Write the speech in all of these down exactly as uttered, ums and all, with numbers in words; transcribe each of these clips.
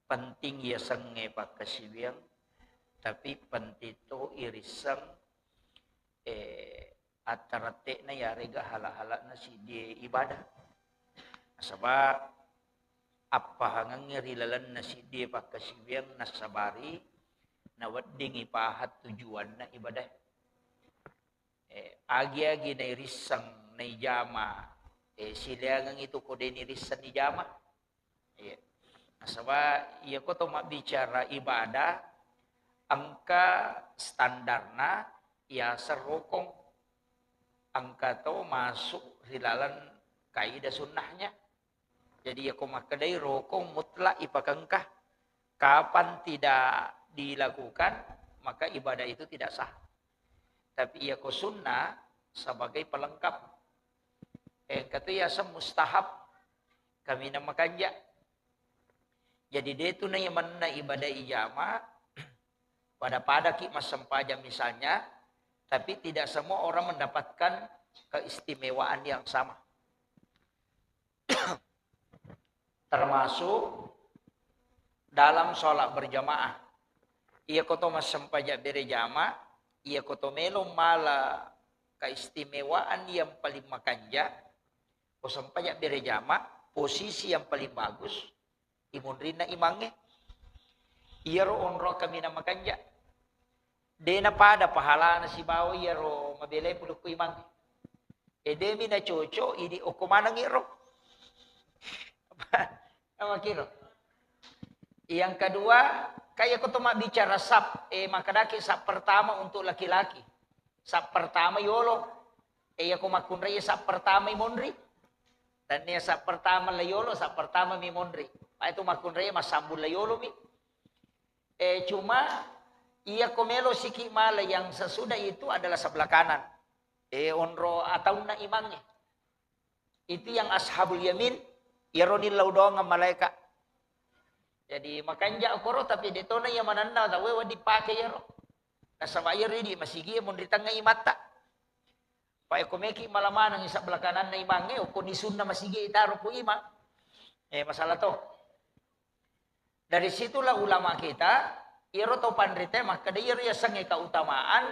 penting yasengnge pakkasiwiang, tapi penting to irisseng, eh, attaratte'na yarega hala-hala'na siddie ibadah. Nasaba appahangengnge ri lalenna siddie pakkasiwiang nassabari naweddingi pahat tujuanna ibadah. Eh, agi-agi nairisseng naijama, eh, sileangengngi tu ko de nirisseng nijama. Iya. Nasaba iyako to mabbicara ibadah, engka standarna yaseng rokong. Engka to masuk ri laleng kaidah sunnahnya. Jadi iyako makkedai rokong mutlak ipakengka, kapan tidak dilakukan, maka ibadah itu tidak sah. Tapi iyako sunnah sebagai pelengkap. Eh, engka to yaseng mustahab, kaminang makanja. Jadi de tu naimanna ibadah ijama, pada-padaki massempajang misalnya, tapi tidak semua orang mendapatkan keistimewaan yang sama. Termasuk dalam sholat berjamaah. Iyako to massempajang berejama, iyako to melo mala keistimewaan yang paling makanja, ko sempajang berejama, posisi yang paling bagus, imunrinna imangnge. Iyaro onro kaminang makanja. De napada pahalana sibawa iyaro mabelai pulukku imangnge. E, de mi nacocok, idi okko maneng iro. Apa kiro? Yang kedua, kayak ko to mabbicara sap, eh, makadaki sap pertama untuk laki-laki. Sap pertama yolo. Eh, iya ko makkunrai sap pertama i monri. Dan nia sap pertama la yolo, sap pertama mi monri. Pak itu makkunrai massambung la yolo mi. Eh, cuma iya ko melo siki mala yang sesudah itu adalah sebelah kanan. Eh, onro ataunna imangnge. Itu yang ashabul yamin, iyaro nillau doang malaika. Jadi makanja okoro, tapi de tona iya manenna tau wedding pake iyaro. Nasaba iyaro idi masigi monri tengnga imatta. Pak ko meki mala maneng sebelah kananna imangnge, okko ni sunna masigi taro ko imang. Eh, masalah to. Dari situlah ulama kita, iyaro tau panrita makkeda iyaro yasengnge keutamaan,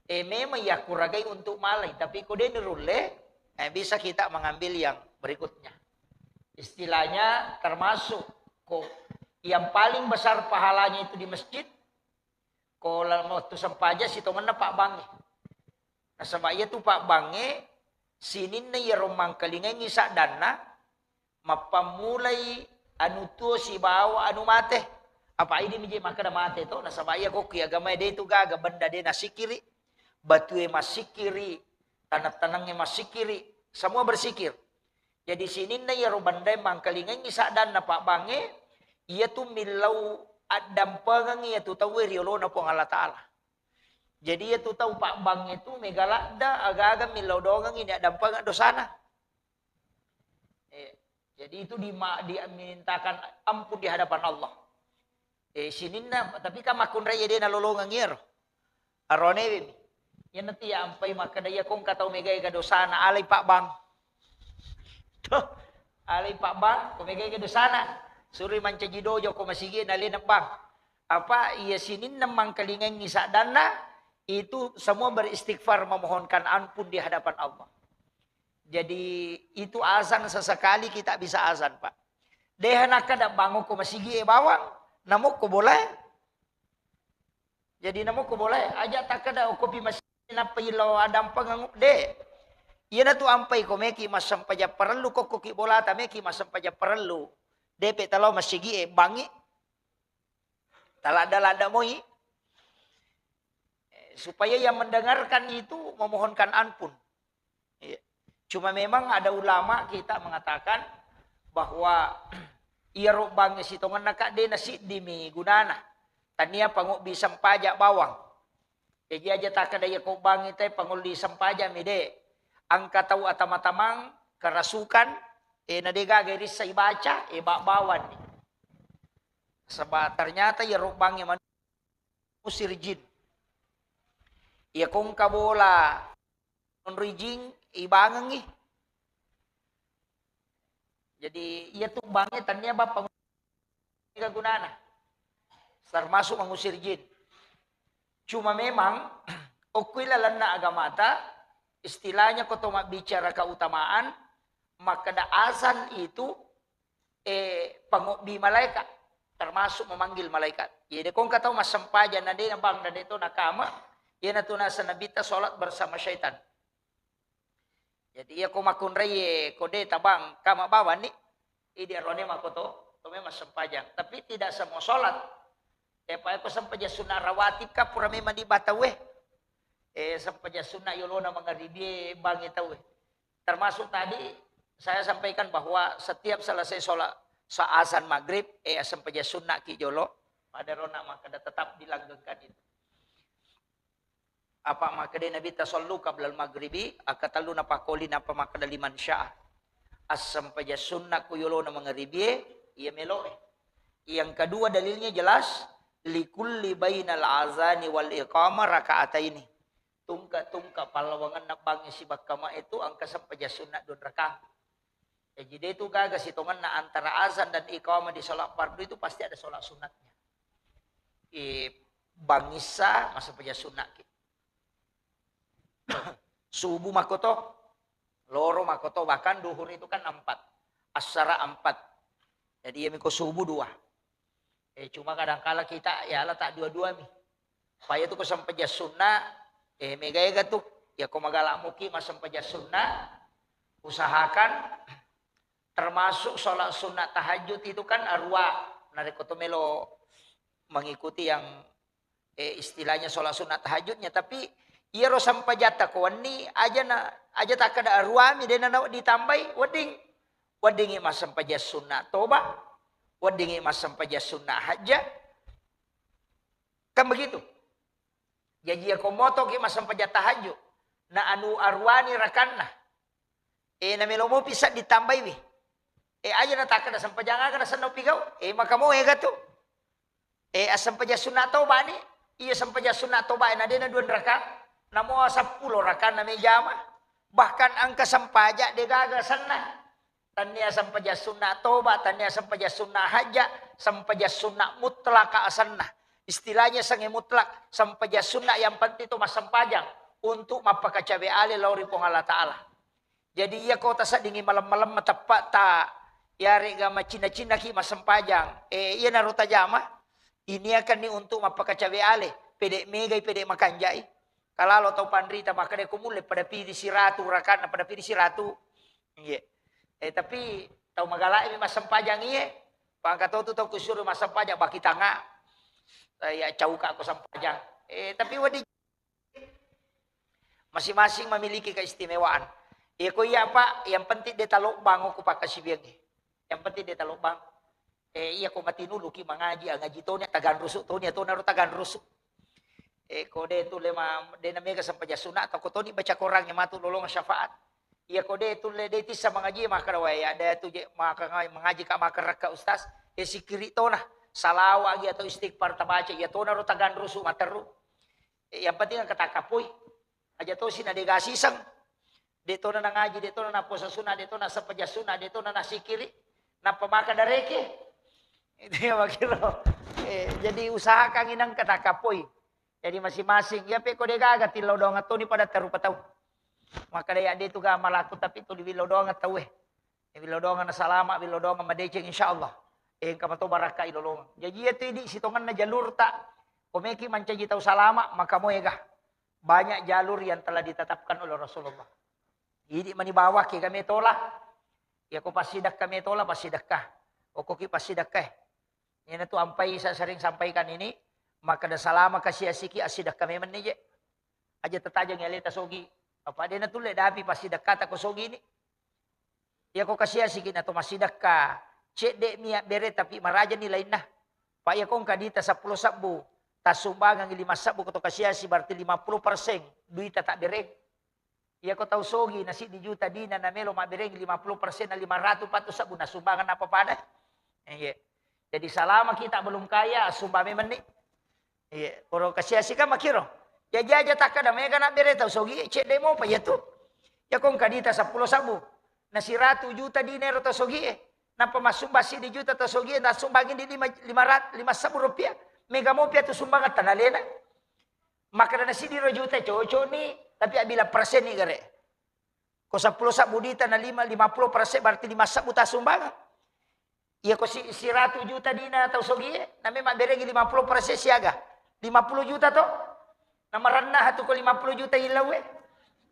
eh, memang yakkuragai untuk malai, tapi ko de nirulle, eh, bisa kita mengambil yang berikutnya. Istilahnya termasuk ko yang paling besar pahalanya itu di masjid, ko la-, waktu sempajang sitongenna pabbangnge. Nasaba iyatu pabbangnge sininna iyaro mangkalingaingi saddanna, mappammulai anu tuo sibawa anu mate. Apa idi mi je makkeda mate to, nasaba iya kokki agamae de tu gaga benda de nasikiri, batue masikiri, taneng-tanengnge masikiri, semua bersikir. Jadi sininna iyaro bendae mangkalingaingi saddanna pabbangnge, iyatu millau addampengengngi iyatu tauwe ri olona Puang Allah Ta'ala. Jadi iyatu tau pabbangnge tu mega ladda, aga-aga millau dongengngi ni addampengeng dosana. Eh, jadi itu di ma-, dimintakan ampun di hadapan Allah. Eh, sininna, tapi kan makkunrai de nalolongeng iyaro. Aronewe mi. Iyanatu iya ampai makkeda iya kongka tau mega-ega dosana, alai pabbang. Tuh, alai pabbang, ko mega-ega dosana. Surui mancaji dojo ko masigi nalena bang. Apa iya sininna mangkalingaingi saddanna, itu semua beristighfar, memohonkan ampun di hadapan Allah. Jadi itu azan sesekali kita bisa azan, Pak. Deha nakkeda bango ko masigi e bawang, namokko bolae. Jadi namokko bolae, aja takkeda okkopi masigi nappa ilo adampengeng, de. Iyanatu ampai ko meki massempajang parellu, kokkoki bolata meki massempajang parellu. Depe talao masigi e bangi. Taladda-ladda moi. Eh, supaya yang mendengarkan itu memohonkan ampun. Iya. Cuma memang ada ulama kita mengatakan bahwa iyaro bangnge sitongenna ka de nasiddi mi gunana. Tania pangobbi sempajang bawang. Jaji aja takkeda iya ko bangnge te pangolli sempajang mi de. Engka tau atama-tamang kerasukan, eh, na de gaga rissa ibaca, eh, ba-, bawang ni. Sebab ternyata iyaro bangnge manu-, usir jin. Iya kongka bola onroi jin ibangengngi. Jadi iya tu bangnge tania bappa mega gunana. Termasuk mengusir jin. Cuma memang, okkui lalenna agamata, istilahnya ko to mabbicara keutamaan, makkeda azan itu, eh, pangobbi malaikat, termasuk memanggil malaikat. Jadi, ko engka tau massempajang na de' na bang, na de' to nakama, iyanatu naseng Nabitta sholat bersama syaitan. Jadi, iya ko makkunrai, ko de' tabang, kama bawani, idi arone makoto, to memang sempajang. Tapi tidak semua sholat. Eh, pa ko sempajang sunnah rawatib ka pura memang di batau, eh. Eh, sempajang sunnah yolona mangaribie bangi tau, eh. Termasuk tadi saya sampaikan bahwa setiap selesai sholat sa-, azan maghrib, eh, sempajang sunnah ki jolo, pada rona makkeda tetap dilanggengkan itu. Apa makkeda Nabitta, "Sallu qablal maghribi," akkatellu napakkoli, napa makkeda, "Liman syaa." Assempajang sunnah ku yolona mangaribie, iya meloe. Yang kedua dalilnya jelas, "Likulli bainal azani wal iqamah rakaataini." Tungka-tungka pallawangenna bangnge sibawa kamae tu engka sempajang sunnah dua rakaat. Jadi, de' tu gaga sitongenna antara azan dan iqamah di sholat fardu itu pasti ada sholat sunnatnya. Eh, bangissa massempajang sunnah ki. Subuh makoto, loro makoto, bahkan duhur itu kan empat, asara empat. Jadi, iya miko subuh dua. Eh, cuma kadangkala kita ya ala tak dua-dua mi. Paya tu ko sempajang sunnah, eh, mega-ega tu. Ya ko magala muki massempajang sunnah, usahakan termasuk sholat sunnah tahajud itu kan arua. Narekko to melo mengikuti yang, eh, istilahnya sholat sunnah tahajudnya, tapi iyaro sempajatta ko wenni aja na, aja takkeda aruami, de' na ditambai, wedding. Weddingi massempajang sunnah toba, weddingi massempajang sunnah hajja. Kan begitu. Jaji, iya ko motoki massempajang tahajud, na anu aruani rakanna, eh, na melo mopi seddi tambaiwi. Eh, aja na takkeda sempajang aga nasenna upigau. Eh, maka mo ega tu. Eh, assempajang sunnah toba ni, iya sempajang sunnah toba na de' na dua rakaat, namo seppulo rakaat na mejama. Bahkan engka sempajang de' gaga senna. Tannia sempajang sunnah toba, tannia sempajang sunnah hajja, sempajang sunnah mutlaka asenna. Istilahnya sange mutlak, sempajang sunnah yang penting tu massempajang untuk mappakacawe ale lao ri Puang Allah Ta'ala. Jadi, iya ko taseddingi malem-malem mateppa ta, yarega macinna-cinnaki massempajang. Eh, iyanaro tajama, iniakanni untuk mappakacawe ale, pede' megai, pede' makanjai. Kalalo tau panrita makkeda ko mulle pada pidi siratu rakanna, pada pidi siratu. Iye. Eh, tapi tau magala'i massempajang iye. Pangka to tu tau kusuru massempajang baki tanga. Eh, ya cauka ko sempajang. Eh, tapi wedding masing-masing memiliki keistimewaan. Iya ko iya, Pak, yang penting de' talobbang ku pakkasiwiangnge. Yang penting de' talobbang. Eh, iya ko matinuluki mangaji, ah, ngaji toni, taganrusu toni, tonaro taganrusu. Eh, ko de' tulle ma-, de' na mega sempajang sunnah, atau ko toni baca korangnge matu lolong syafaat. Iya ko de' tulle de' tissa mangaji, makkeda wae, ya, de' tu je, maka nga-, mangaji ka, maka rakka ustaz. Eh, sikiri tona, salawat gi atau istighfar tabaca, iya tonaro taganrusu materru. Eh, yang penting engka takkapoi. Aja tosi na de' gasiseng. De' tona nangaji, de' tona naposa sunnah, de' tona sempajang sunnah, de' tona nasikiri. Nappa maka dareke. Itu ya makkiro. Eh, jadi usahakan inang engka takkapoi. Jadi masing-masing. Iya pe ko de' gaga tillau doang toni pada tarupa tau. Maka de' ya de' tu ga malaku tapi tu dibillau doang tau, eh. Wilodongan salama, wilodongan madeceng, insyaallah. Eh, engka mato barakka ilolongan. Jaji, iya tu idi sitongenna jalurta. Komeki mancaji tau salama, maka moega. Banyak jalur yang telah ditetapkan oleh Rasulullah. Idi mani bawaki kami tola. Ya ko passidekka me tola, passidekka. Okoki passidekka, eh. Iyana tu ampai saya sering sampaikan ini, makkeda salama kasiasiki, assidekka memang ni je. Aja tatajeng aleta sogi. Apa de' natulle dapi passidekkata ko sogi ni. Iya ko kasiasiki na to massidekka, cedde' mi abbere tapi marajani lainna. Pa iya ko engka dita seppulo sebbu, tassumbangangi lima sebbu ko to kasiasi, berarti lima puluh persen duita tabbere. Iya ko tau sogi na siddi juta dina na melo mabbereng lima puluh persen na lima ratu patu sebbu na sumbangan apa pada. Iya. Jadi selama kita belum kaya, sumbang memang ni. Iya, koro kasiasi kan makkiro. Jaji aja takkeda mega nabbere tau sogi, cedde' mopa iya tu. Ya ko engka dita seppulo sebbu. Na siratu juta dina ero tau sogi e. Nappa massumbang siddi juta tau sogie, nassumbangi di lima, lima rat-, lima sebbu rupiah. Mega mopi atu sumbangan tanalena. Makkeda na siddi ro juta cocok ni, tapi abbilang persen ni gare. Ko seppulo sebbu dita na lima, lima puluh persen berarti lima sebbu tassumbangeng. Iya ko si-, siratu juta dina tau sogie, na memang berengi lima puluh persen siaga. Lima puluh juta to? Na marenna tu ko lima puluh juta ilaue.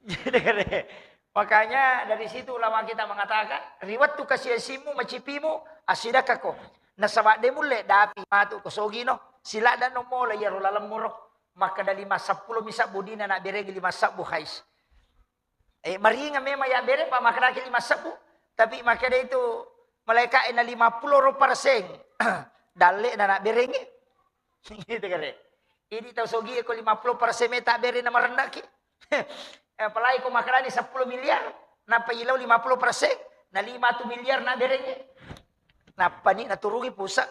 Jadi, makanya dari situ ulama kita mengatakan, ri wettu kasiasimu, macipimu, asidakako. Nasaba de mulle dapi matu ko sogino, siladda no mola iyaro lalemmuro. Makkeda lima seppulo mi sebbu dina na berengi lima sebbu hais. Eh, maringa memang ya bere, pa makkedaki lima sebbu. Tapi makkeda itu malaika ena lima puluh ro persen. Dalle na na berengi. Gitu kare. Ini tau sogie ko lima puluh persen meta bere na marennaki. Apalagi ko makkedani seppulo miliar, nappa ilau lima puluh persen, na lima tu miliar na berengi. Nappa ni naturungi pusat.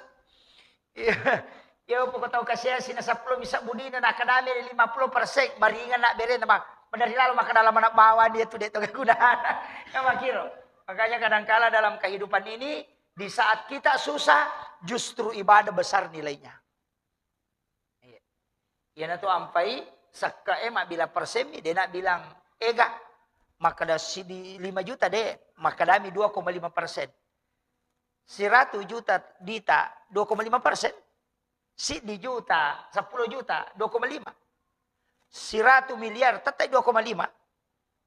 Iya, iya, poko tau kasiasi na seppulo mi sebbu dina, na kadame lima puluh persen, maringan na berena, ma-, madari lalo makkeda lama na bawang dia tu de to kegunaan. Ya, makiro. Makanya kadangkala dalam kehidupan ini, di saat kita susah, justru ibadah besar nilainya. Iya. Iyanatu ampai sakka e mabbila persen mi, de na bilang ega. Makkeda sidi lima juta de, makkedami dua koma lima persen. Siratu juta dita, dua koma lima persen. Siddi juta, seppulo juta, dua koma lima. Siratu miliar, tetap dua koma lima.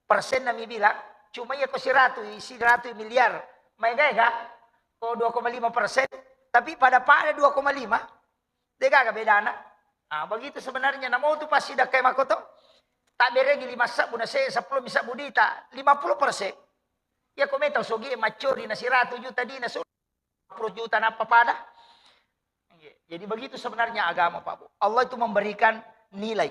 Persen nami bilang, cuma iya ko siratu, siratu miliar, maega-ega, ko dua koma lima persen, tapi pada-pada dua koma lima, degaga bedana. Ah, begitu sebenarnya, namo tu pasti dakkai makoto, tak beregi lima sebbu na se, seppulo mi sebbu dita, lima puluh persen. Iya ko meta sogi maccori na siratu juta dina, so, puluh juta nappa pada. Jadi begitu sebenarnya agama, Pak Bu. Allah itu memberikan nilai.